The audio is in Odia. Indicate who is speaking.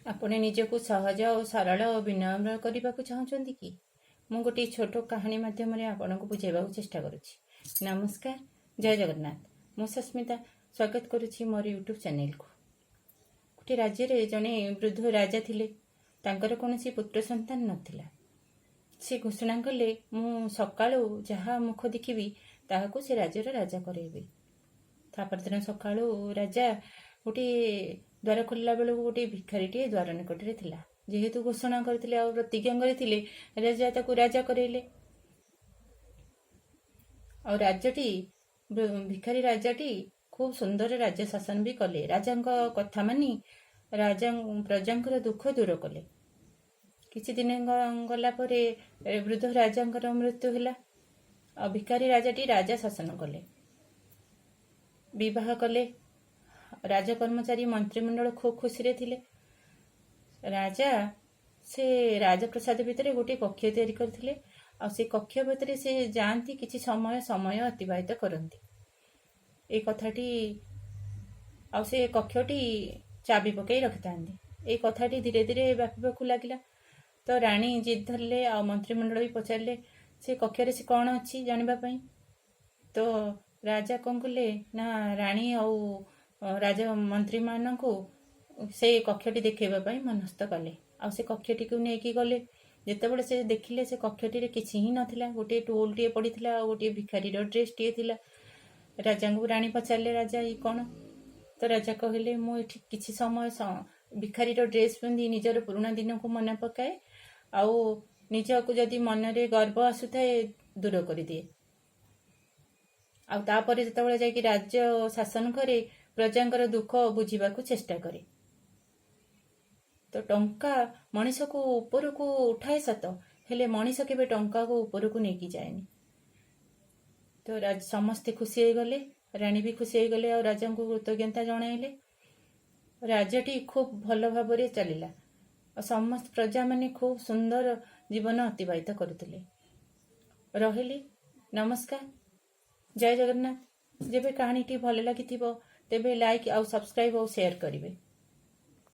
Speaker 1: ଆପଣ ନିଜକୁ ସହଜ ଓ ସରଳ ଓ ବିନମ୍ର କରିବାକୁ ଚାହୁଁଛନ୍ତି କି? ମୁଁ ଗୋଟିଏ ଛୋଟ କାହାଣୀ ମାଧ୍ୟମରେ ଆପଣଙ୍କୁ ବୁଝାଇବାକୁ ଚେଷ୍ଟା କରୁଛି। ନମସ୍କାର, ଜୟ ଜଗନ୍ନାଥ। ମୁଁ ସସ୍ମିତା, ସ୍ୱାଗତ କରୁଛି ମୋର ୟୁଟ୍ୟୁବ୍ ଚ୍ୟାନେଲକୁ। ଗୋଟିଏ ରାଜ୍ୟରେ ଜଣେ ବୃଦ୍ଧ ରାଜା ଥିଲେ। ତାଙ୍କର କୌଣସି ପୁତ୍ର ସନ୍ତାନ ନଥିଲା। ସେ ଘୋଷଣା କଲେ, ମୁଁ ସକାଳୁ ଯାହା ମୁଖ ଦେଖିବି, ତାହାକୁ ସେ ରାଜ୍ୟର ରାଜା କରାଇବି। ତା ପରଦିନ ସକାଳୁ ରାଜା ଗୋଟିଏ ଦ୍ୱାର ଖୋଲିଲା ବେଳକୁ ଗୋଟିଏ ଭିଖାରୀଟିଏ ଦ୍ୱାର ନିକଟରେ ଥିଲା। ଯେହେତୁ ଘୋଷଣା କରିଥିଲେ ଆଉ ପ୍ରତିଜ୍ଞା କରିଥିଲେ, ରାଜା ତାକୁ ରାଜା କରାଇଲେ। ଆଉ ରାଜ୍ୟଟି ଭିଖାରୀ ରାଜାଟି ଖୁବ୍ ସୁନ୍ଦର ରାଜ୍ୟ ଶାସନ ବି କଲେ। ରାଜାଙ୍କ କଥା ମାନି ରାଜା ପ୍ରଜାଙ୍କର ଦୁଃଖ ଦୂର କଲେ। କିଛି ଦିନ ଗଲା ପରେ ବୃଦ୍ଧ ରାଜାଙ୍କର ମୃତ୍ୟୁ ହେଲା ଆଉ ଭିଖାରୀ ରାଜାଟି ରାଜା ଶାସନ କଲେ, ବିବାହ କଲେ। ରାଜ କର୍ମଚାରୀ, ମନ୍ତ୍ରିମଣ୍ଡଳ ଖୁବ୍ ଖୁସିରେ ଥିଲେ। ରାଜା ସେ ରାଜପ୍ରସାଦ ଭିତରେ ଗୋଟିଏ କକ୍ଷ ତିଆରି କରିଥିଲେ ଆଉ ସେ କକ୍ଷ ଭିତରେ ସେ ଯାଆନ୍ତି, କିଛି ସମୟ ସମୟ ଅତିବାହିତ କରନ୍ତି। ଏଇ କଥାଟି ଆଉ ସେ କକ୍ଷଟି ଚାବି ପକାଇ ରଖିଥାନ୍ତି। ଏଇ କଥାଟି ଧୀରେ ଧୀରେ ବ୍ୟାପିବାକୁ ଲାଗିଲା। ତ ରାଣୀ ଜିଦ୍ ଧରିଲେ ଆଉ ମନ୍ତ୍ରିମଣ୍ଡଳ ବି ପଚାରିଲେ, ସେ କକ୍ଷରେ ସେ କ'ଣ ଅଛି ଜାଣିବା ପାଇଁ। ତ ରାଜା କ'ଣ କଲେ ନା, ରାଣୀ ଆଉ ରାଜ ମନ୍ତ୍ରୀମାନଙ୍କୁ ସେ କକ୍ଷଟି ଦେଖେଇବା ପାଇଁ ମନସ୍ଥ କଲେ ଆଉ ସେ କକ୍ଷଟିକୁ ନେଇକି ଗଲେ। ଯେତେବେଳେ ସେ ଦେଖିଲେ, ସେ କକ୍ଷଟିରେ କିଛି ହିଁ ନଥିଲା। ଗୋଟିଏ ଟୁଲଟିଏ ପଡ଼ିଥିଲା ଆଉ ଗୋଟିଏ ଭିଖାରୀର ଡ୍ରେସଟିଏ ଥିଲା। ରାଜାଙ୍କୁ ରାଣୀ ପଚାରିଲେ, ରାଜା, ଇଏ କ'ଣ? ତ ରାଜା କହିଲେ, ମୁଁ ଏଠି କିଛି ସମୟ ଭିଖାରୀର ଡ୍ରେସ୍ ପିନ୍ଧି ନିଜର ପୁରୁଣା ଦିନକୁ ମନେ ପକାଏ ଆଉ ନିଜକୁ ଯଦି ମନରେ ଗର୍ବ ଆସୁଥାଏ, ଦୂର କରିଦିଏ। ଆଉ ତାପରେ ଯେତେବେଳେ ଯାଇକି ରାଜ୍ୟ ଶାସନ କରେ, ପ୍ରଜାଙ୍କର ଦୁଃଖ ବୁଝିବାକୁ ଚେଷ୍ଟା କରେ। ତ ଟଙ୍କା ମଣିଷକୁ ଉପରକୁ ଉଠାଏ ସତ, ହେଲେ ମଣିଷ କେବେ ଟଙ୍କାକୁ ଉପରକୁ ନେଇକି ଯାଏନି। ତ ସମସ୍ତେ ଖୁସି ହେଇଗଲେ, ରାଣୀ ବି ଖୁସି ହେଇଗଲେ ଆଉ ରାଜାଙ୍କୁ କୃତଜ୍ଞତା ଜଣାଇଲେ। ରାଜ୍ୟଟି ଖୁବ୍ ଭଲ ଭାବରେ ଚାଲିଲା ଆଉ ସମସ୍ତ ପ୍ରଜାମାନେ ଖୁବ୍ ସୁନ୍ଦର ଜୀବନ ଅତିବାହିତ କରୁଥିଲେ। ରହିଲି, ନମସ୍କାର, ଜୟ ଜଗନ୍ନାଥ। ଯେବେ କାହାଣୀଟି ଭଲ ଲାଗିଥିବ, ତେବେ ଲାଇକ୍ ଆଉ ସବସ୍କ୍ରାଇବ୍ ଆଉ ସେୟାର କରିବେ।